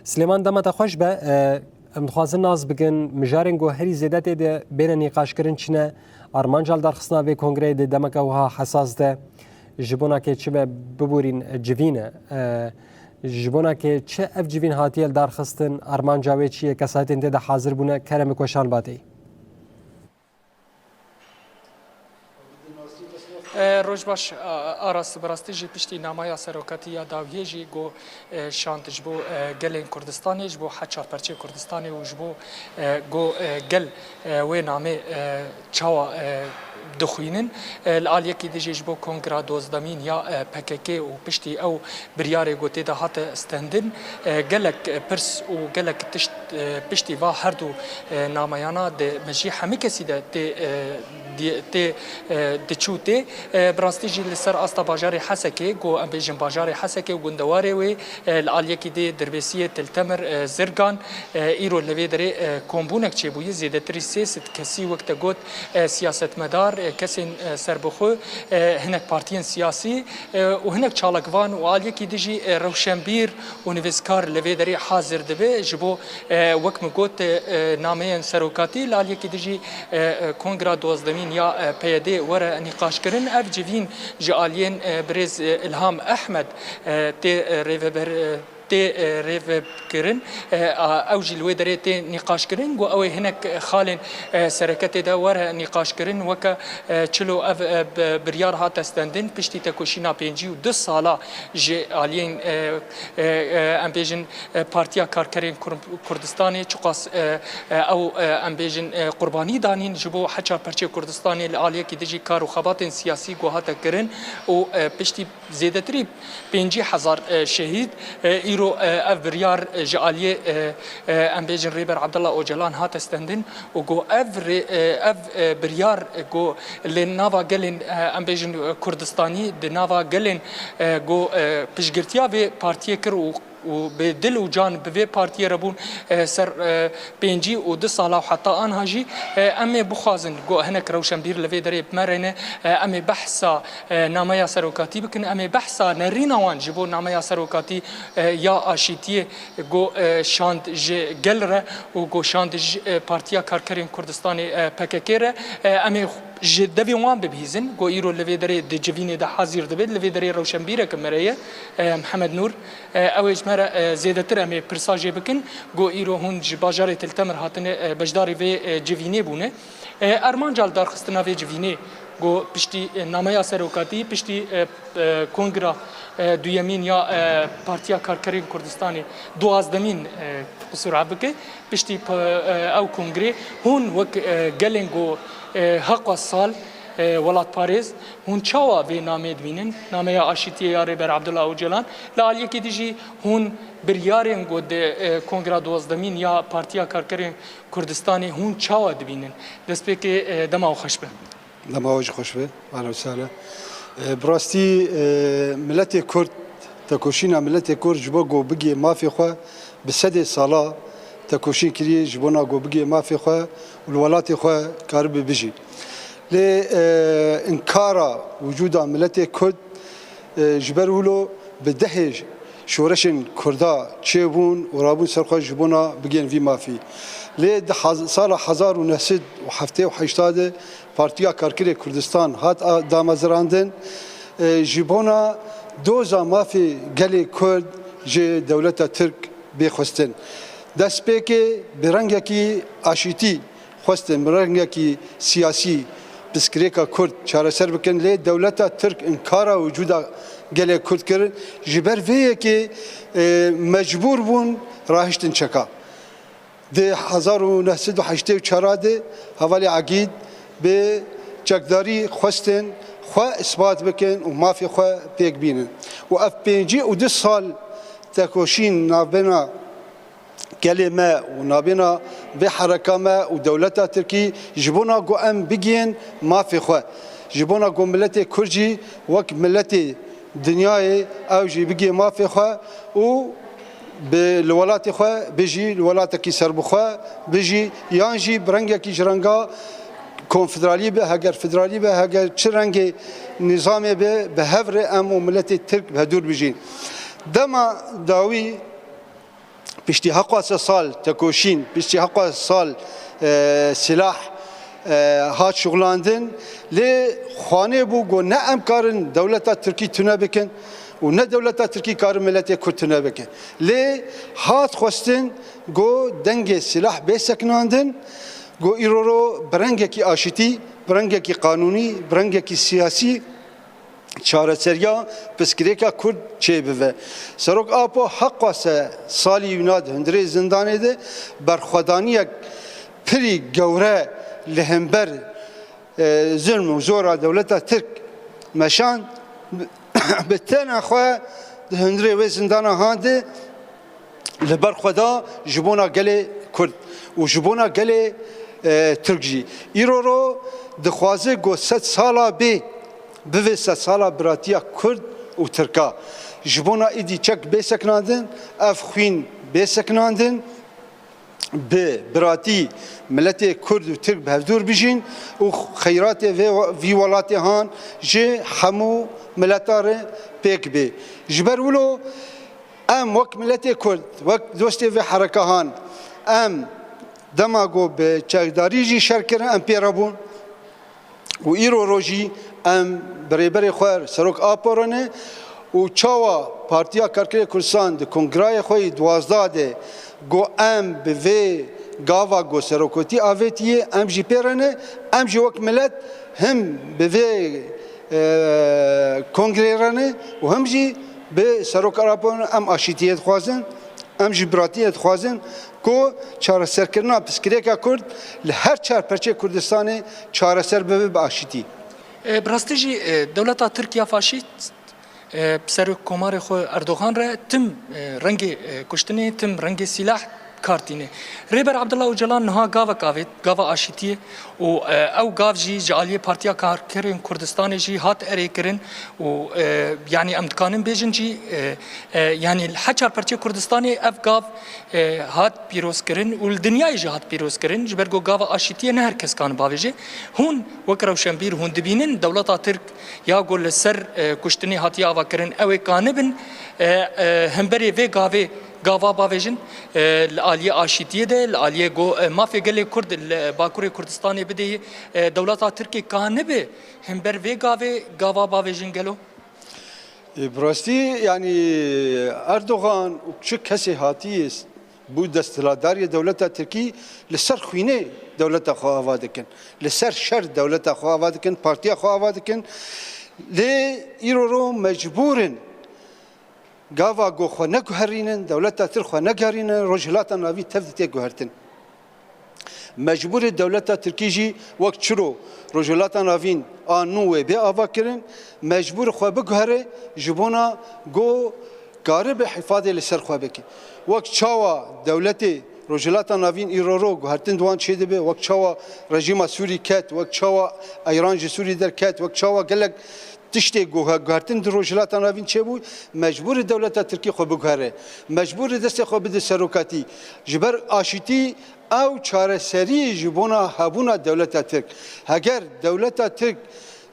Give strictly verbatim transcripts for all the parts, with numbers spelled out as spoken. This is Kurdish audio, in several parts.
Silêman, dema te xweş be. E, em dixwazin nas bikin, mijarên ku herî zêde tê de bêne nîqaşkirin çi ne? Armanca li darxistina vê kongreyê di demeke wiha hesas de ji bona kê çi be bibûrîn civîn e? E, ji bona kê çi ev civîn hatiye li darxistin? Armanca wê çi ye? Kesayetên tê de hazir bûne? Kerem bi ku şan batê. E, roj baş, a, Aras, bi rastî jî piştî namaya serokatî ya dawiyê jî ku, e, şand ji bo, e, gelên Kurdistanê, ji bo heta çarperçê Kurdistanê û ji bo, e, ku, e, gel, e, wê namê, e, çawa, e, dixwînin. E, li aliyekî din jî ji bo kongra dozdemîn ya, e, P K K û piştî ew biryarê ku tê de hate stendin, e, gelek pirs û gelek tişt, e, piştî va her du, e, nameyana di mejî hemî kesî de tê, e, di-, tê, e, diçû tê. E, bi rastî jî li ser asta bajarê Hesekê, ku em bêjin bajarê Hesekê û gundewarê wê, e, li aliyekî dê Dirbêsiyê, Til Temir, e, Zirgan, e, îro li vê derê, e, kombûnek çêbûyî. Zêdetirî sê sed kesî, wek te got, e, siyasetmedar, e, kesên, e, serbixwe, e, hinek partiyên siyasî, e, û hinek çalakvan û aliyekî din jî, e, rewşenbîr û nivîskar li vê derê hazir dibe. Ji bo, e, wek min got, e, e, nameyên serokatî, li aliyekî din jî, e, e, kongra dozdemîn ya, e, P Y D were nîqaşkirin. Ev civîn ji aliyên, e, birêz, e, Îlham Ehmed, e, tê, e, rêveber, e, tê, e, rêvekirin. E, a, ew jî li wê derê tê nîqaşkirin. Got ew ê hinek xalên, e, sereke tê de were nîqaşkirin. Weke, e, çilo ev, e, bi-, biryar hate stendin piştî tekoşîna pêncî û du sala ji aliyên, e, e, e, em bêjin, e, Partiya Karkerên Kur-, Kurdistanê, çiqas, e, e, ew, e, em bêjin, e, qurbanî danîn ji bo heta çarperçê Kurdistanê, li aliyekî din jî kar û xebatên siyasî ku hate kirin û, e, piştî zêdetirî pêncî hezar, e, şehîd, e, îro, e, ev biryar, e, ji aliyê, e, e, em bêjin Rêber Abdullah Ocalan hate stendin û got ev rê-, e, ev, e, biryar, e, got li nava gelên, e, em bêjin, e, Kurdistanî, di nava gelên, e, got, e, piştgirtiya vê partiyê kir û û bi dil û can bi vê partiyê re bûn, e, ser, e, pêncî û du sala û heta anha jî, e, em ê bixwazin ku hinek rewşenbîr li vê derê bi me re ne, e, em ê behsa, e, nameya serokatî bikin, em ê behsa nerîna wan ji bo nameya serokatî, e, ya aşîtiyê ku, e, şand ji gel re û ku şand ji, e, Partiya Karkerên Kurdistanê, e, P K K re, e, em ê ji devên wan bibihîzin ku îro li vê derê di civînê de hazîr dibe, li vê derê rewşenbîreke me re ye, e, Mihemed Nûr. E, ew ê ji me re, e, zêdetir em ê pirsa jê bikin. Got îro hûn ji bajarê Til Temir hatine, e, beşdarî vê, e, civînê bûne. E, armanca li darxistina vê civînê, got piştî, e, nameya serokatî, piştî, e, e, kongra, e, duyemîn ya, e, Partiya Karkerên Kurdistanê, duwazdemîn, e, qisûra bike, piştî, e, ew kongrê hûn wek, e, gelên got, e, heqwa sal, e, welatparêz, hûn çawa vê namê dibînin? Nameya aşîtiyê ya Rêber Abdullah Ocalan. Li aliyekî din jî hûn biryarên ku di, e, Kongra duwazdemîn ya Partiya Karkerên Kurdistanê hûn çawa dibînin? Destpêkê, e, dema we xweş be. Dema we jî xweş be. Ehlen we sehlen. E, bi rastî, e, miletê Kurd, tekoşîna miletê Kurd ji bo ku bigihê mafê xwe, bi sedê sala tekoşîn kiriye ji bona ku bigihê mafê xwe û li welatê xwe karibe bijî. Lê, e, inkara wicûda miletê Kurd, e, ji ber wilo bi dehê şoreşên Kurda çêbûn û rabûn ser xwe ji bona bigihên vî mafî. Lê di hez-, sala hezar û neh sed û heftê û heşta de Partiya Karkerê Kurdistan hat a-, damezirandin, e, ji bona doza mafê gelê Kurd ji dewleta Tirk bê xwestin. Destpêkê bi rengekî aşîtî xwestin, bi rengekî siyasî pirsgirêka Kurd çareser bikin, lê dewleta Tirk inkara wicûda gelê Kurd kir. Ji ber vê yekê, e, mecbûr bûn rahiştin çeka. Di hezar û neh sed û heştê û çar de hevalê Egîd bi çekdarî xwestin xwe isbat bikin û mafê xwe pêk bînin. Û ev pêncî û du sal tekoşîn navbena gelê me û navbena vê hereka me û dewleta Tirkî ji bona ku em bigihên mafê xwe, ji bona ku miletê Kurd jî wek miletê dinyayê ew jî bigihê mafê xwe û bi, li welatê xwe bijî, li welatekî serbixwe bijî, yan jî bi rengekî ji renga konfederalî be, heger federalî be, heger çi rengê nîzamê be, bi hev re em û miletê Tirk bi hevdûr bijîn. Dema dawî Piştî heqwase sal tekoşîn, piştî heqwase sal, e, silah, e, hat şuxlandin, lê xwanê bû ku ne em karin dewleta Tirkî tune bikin û ne dewleta Tirkî karin miletê Kurd tune bikin. Lê hat xwestin ku dengê silah bê sekinandin, ku îro ro bi rengekî aşitî, bi rengekî qanûnî, bi rengekî siyasî çareseriya pirsgirêka Kurd çêbibe. Serok Apo heqwase salî wina di hundirê zindanê de berxwedaniyek pirî gewre li hember, e, zulm û zora dewleta Tirk meşand, bi tena xwe di hundirê wê zindana han de li ber xwe da ji bona gelê Kurd û ji bona gelê, e, Tirk jî. Îro ro dixwaze ku sed sala bê, bivê sed sala biratiya Kurd û Tirka. Ji bona êdî çek bê sekinandin, ev xwîn bê sekinandin, bi biratî miletê Kurd û Tirk bi hevdûr bijîn û xeyratê vê, vî welatê han ji hemû mileta re pêk bê. Ji ber wilo em wek miletê Kurd, wek dostê vê hereka han, em dema ku bi çekdarî jî şer kirin, em pê re bûn û îro rojî em bi rêberê xwe Serok Apo re ne û çawa Partiya Karkerê Kurdistan di kongrayê xwe yê duwazdeh de got, em bi vê gava ku serokotî avêtiye, em jî pê re ne, em jî wek milet him bi vê, e, kongrê re ne û him jî bi Serok Apo re ne. Em aşîtiyê dixwazin, em jî biratiyê dixwazin ku çareserkirina pirsgirêka Kurd li her çar perçê Kurdistanê çareser bibe bi aşîtî. E, bi rastî jî, e, dewleta Tirk ya faşîst, e, bi serokkomarê xwe Erdogan re tim, e, rengê, e, kuştinê, tim rengê sîlah kar tîne. Rêber Abdullah Ocalan niha gavek avêt, gava aşîtiyê û, e, ew gav jî ji aliyê Partiya Karkerên Kurdistanê jî hat erê kirin û, e, yanî em dikanin bêjin jî, e, e, yanî li her çar perçê Kurdistanê ev gav, e, hat pîrozkirin û li dinyayê jî hat pîrozkirin, ji ber ku gava aşîtiyê ne her kes kane bavêje. Hûn wek rewşenbîr hûn dibînin dewleta Tirk ya ku li ser, e, kuştinê hatiye avakirin, ew ê kanibin, e, e, hemberê vê gavê gava bavêjin, e, li aliyê aşîtiyê de, li aliyê ku, e, mafê gelê Kurd li Bakurê Kurdistanê bidê, e, dewleta Tirkê kanibe hember vê gavê gava bavêjin gelo? E, bi rastî, yanî Erdogan û çi kesê hatiye bû desthilatdariyê dewleta Tirkî li ser xwînê dewleta xwe ava dikin. Li ser şer dewleta xwe ava dikin, partiya xwe ava dikin. Lê îro ro mecbûr in gava ku xwe neguherînin, dewleta Tirk xwe neguherînin, Rojhilata Navîn tev dide guhertin. Mecbûrê dewleta Tirkî jî wek çiro Rojhilata Navîn a nû wê bê avakirin, mecbûr xwe biguhere ji bona ku karibe hifadê li ser xwe bike. Wek çawa dewletê Rojhilata Navîn îro ro guhertin di wan çêdibe, wek çawa rejîma Sûrî ket, wek çawa Eyran ji Sûrî derket, wek çawa gelek tiştê guhe-, guhertin di Rojhilata Navîn çêbû, mecbûr e dewleta Tirkî xwe biguhere. Mecbûr e destê xwe bide serokatî. Ji ber aşîtî ew çareserî ji bona hebûna dewleta Tirk. Heger dewleta Tirk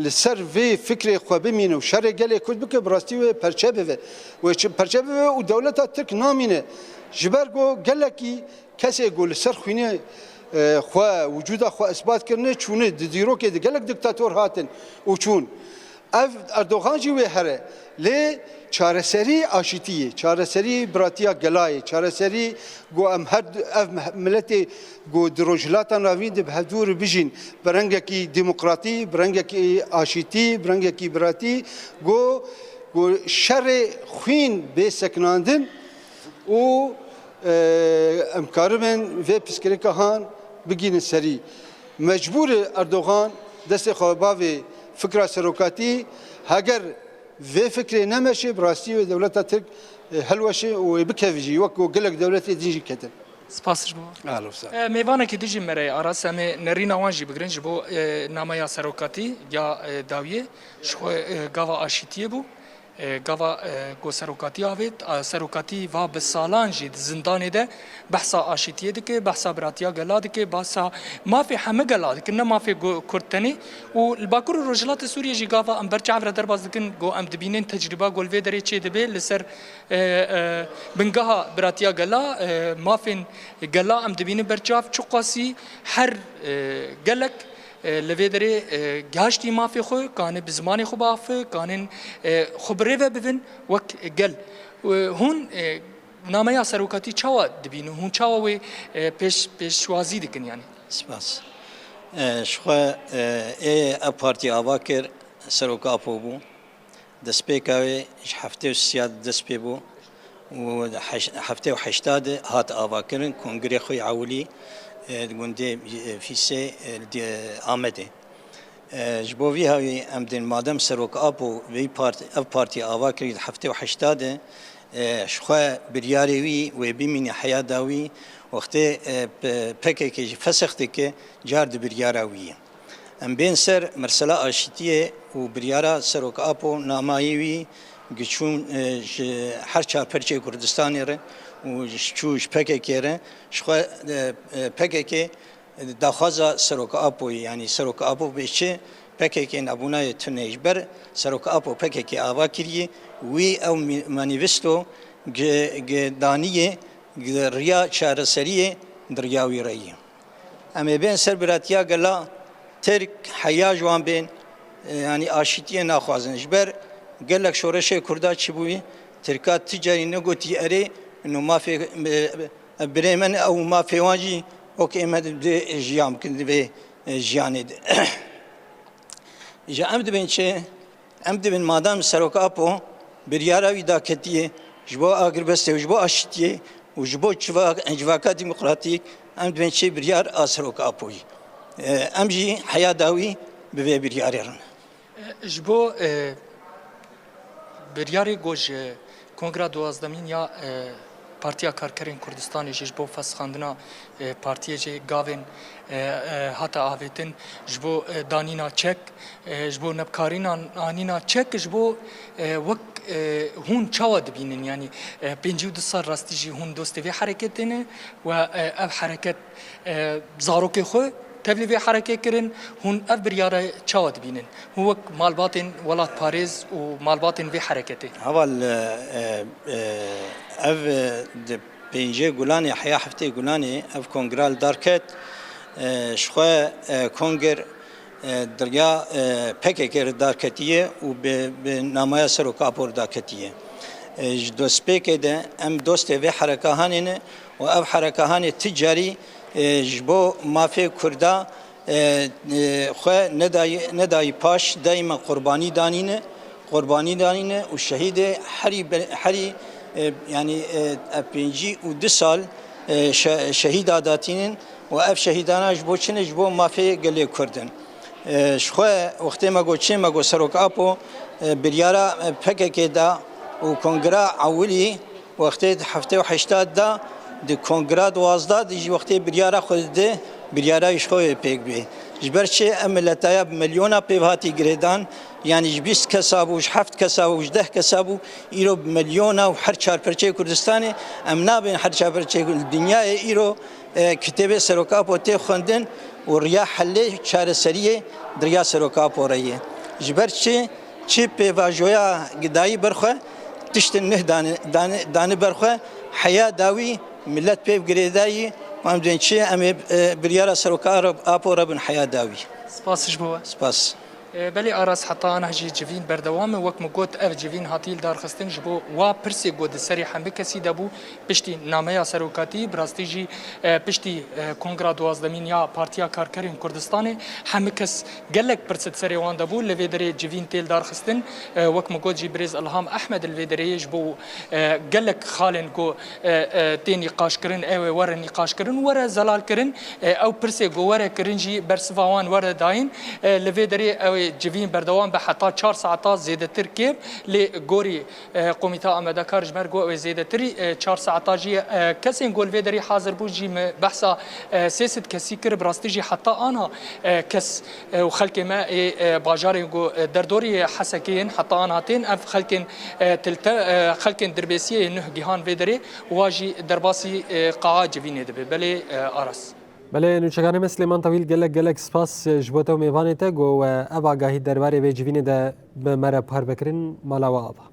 li ser vê fikrê xwe bimîne û şerê gelê Kurd bike, bi rastî wê perçe bive. Wê çi-, perçe bive û dewleta Tirk namîne. Ji ber ku gelekî kesê ku li ser xwînê, e, xwe, wicûda xwe isbat kirine, çûne di dîrokê de gelek diktator hatin û çûn. Ev Erdogan jî wê here. Lê çareserî aşîtî ye, çareserî biratiya gela ye, çareserî ku em her du, ev me-, miletê ku di Rojhilata Navîn de bi hevdû re bijîn, bi rengekî demokratî, bi rengekî aşîtî, bi rengekî biratî, ku, ku şerê xwîn bê sekinandin û, e, em karibin vê pirsgirêka han bigînin serî. Mecbûr e Erdogan destê xwe bavê fikra serokatî, heger vê fikrê nemeşe, bi rastî wê dewleta Tirk, e, hilweşe û wê bikeve jî, wek ku gelek dewletê din jî ketin. Spas ji bo. Ahlan û sahlan. E, mêvanekî din jî me re ye, Aras, em ê nerîna wan jî bigirin ji bo, e, nameya serokatî ya, e, dawiyê, ji xwe, e, gava aşîtiyê bû. E, gava, e, ku serokatî avêt, e, serokatî va bi salan jî di zindanê de behsa aşîtiyê dike, behsa biratiya gela dike, behsa mafê heme gela dike, ne mafê ku-, Kurd tenê. Û li Bakur û Rojhilatê Sûriyê jî gava em ber çav re derbas dikin, ku em dibînin tecrîba ku li vê derê çê dibe li ser, e, e, bingeha biratiya gela, e, mafên gela em dibînin ber çav çiqasî her, e, gelek e, li vê derê, e, gihaştî mafê xwe, kanê bi zimanê xwe biafe, kanên, e, xwe bi rê ve bibin wek gel. E, hûn, e, nameya serokatî çawa dibînin? Hûn çawa wê, e, pêş-, pêşwazî dikin yanî? Spas. E, ji xwe, e, ê ev partî ava kir, Serok Apo bû. Destpêka wê ji heftê û sê ya dest pê bû û heş-, heftê û heşta de hat avakirin, kongrê xwe yê ewilî, e, di gundê, e, Fîsê, e, li Dê-, Amedê. E, ji bo vî hawî em dên madem Serok Apo vî part-, ev partî ava kirî di heftê û heşta de, e, ji xwe biryarê wî wê bimîne heya dawî, wextê, e, P-, P K K jî fesix dike, car di biryara wî ye. Em bên ser mesela aşitiyê û biryara Serok Apo namayî wî giçûn, e, ji her çar perçê Kurdistanê re û ji çû ji P K K re, ji xwe, e, e, P K K daxwaza Serok Apoyî, yanî Serok Apo bê çi, P K K nebûna yê tune ji ber Serok Apo P K K ava kiriye, wî ew mi-, manîfesto gi-, gi daniyê, gi riya çareseriyê di riya wî re ye. Em ê bên ser biratiya gela Tirk heya ji wan bên, e, yanî aşîtiyê naxwazin. Ji ber gelek şoreşê Kurda çi bûyî, Tirka ti carî negotî erê, no mafê, e, birê me ne ew mafê wan jî wek ê me di, di jiyan bikin di vê, e, jiyanê de. Ji em dibên çi? Em dibin madem Serok Apo biryara wî daketiye ji bo agirbestê û ji bo aşitiyê û ji bo civa-, civaka demokratîk, em dibin çi biryar a Serok Apoyî. E, em jî heya dawî bi vê biryarê re ne. E, ji bo, e, biryarê ku ji Kongra duwazdemîn ya, e, Partiya Karkerên Kurdistanê jî ji bo fesxandina, e, partiyê jî gavên, e, e, hate avêtin, ji bo, e, danîna çek, e, ji bo nebkarîna anîna çek, ji bo, e, wek, e, hûn çawa dibînin? Yanî, e, pêncî û du sal rastî jî hûn dostê vê hereketê ne we, e, ev hereket, e, zarokê xwe tevlî vê herekê kirin, hûn ev biryare çawa dibînin? Hûn wek malbatên welatparêz û malbatên vê hereketê. Heval, e, e, ev, e, di pêncê Gulanê, heya heftê Gulanê ev kongra li dar ket. E, ji xwe, e, konger, e, di riya, e, P K K re dar ketiye û bi, bi namaya Serok Apo re dar ketiye. E, ji destpêkê de em dostê vê herekahanê ne û ev herekahanê ti carî, e, ji bo mafê Kurda, e, e, xwe nedayî, nedayî paş, daîma qurbanî danîne, qurbanî danîne û şehîdê herî be-, herî, e, yanî, e, e, pêncî û du sal, e, şe-, şehîda datînin û ev şehîdana ji bo çi ne? Ji bo mafê gelê Kurd in. E, ji xwe wextê me got çi, me got Serok Apo, e, biryara, e, P K K da û kongra ewilî wextê di heftê û heşta da, di kongra duwazdeh de jî wextê biryara xwe dide, biryara wî ji xwe wê pêk bê. Ji ber çi? Ev miletaya bi milyona pêv hatî girêdan, yanî ji bîst kesa bû, ji heft kesa bû, ji deh kesa bû, îro bi milyona û her çar perçeyê Kurdistanê, em nabên her çar perçeyê Kur-, dinyayê îro, e, kitêbê Serok Apo tê xwendin û riya helê çareseriyê di riya Serok Apo re ye. Ji ber çi? Çi pêvajoya gidayî ber xwe, tiştin nih dani, dani, dani ber xwe, heya dawî milet pê girêdayî, em dibên çi? Em ê, e, biryara Serok Apo re bin heya dawî. Spas ji bo we. Spas. E, belê Aras, heta anah jî civîn berdewam e. Wek min got, ev civîn hatî lidarxistin ji bo wa pirsê ku di serê hemî kesî de bû, piştî nameya serokatî, bi rastî jî, e, piştî, e, Kongra duwazdemîn ya Partiya Karkerên Kurdistanê, hemî kes gelek pirs di serê wan de bû. Li vê derê civîn tê lidarxistin. E, wek min got jî, birêz Ilham Ehmed li vê derê ye ji bo, e, gelek xalên ku, e, e, tê nîqaşkirin, ew ê were nîqaşkirin, were zelalkirin. E, ew pirsê ku were kirin jî bersiva wan were dayîn. E, li vê derê ew ê Civîn berdewam be heta çar saeta zêdetir kêm, lê gorî, e, Komîta Amadekar ji me re got ew ê zêdetirî, e, çar saeta jî, e, kesên ku li vê derî hazir bû jî me behsa, e, sê sed kesî kir, bi rastî jî heta ana, e, kes, e, û xelkê me ê, e, bajarên ku, e, derdorî Hesekê yên heta ana tên, ev xelkên, e, tilte, e, xelkên Dirbêsiyê yên nuh gihan vê derê, wa jî derbasî, e, qaa civînê dibe. Belê, e, Aras. Belê, nûçekanê me Silêman Tawîl, gelek, gelek spas, e, ji bo te û mêvanê te, ku we ev agahî derbarê vê civînê de bi me re parve kirin, mala we ava.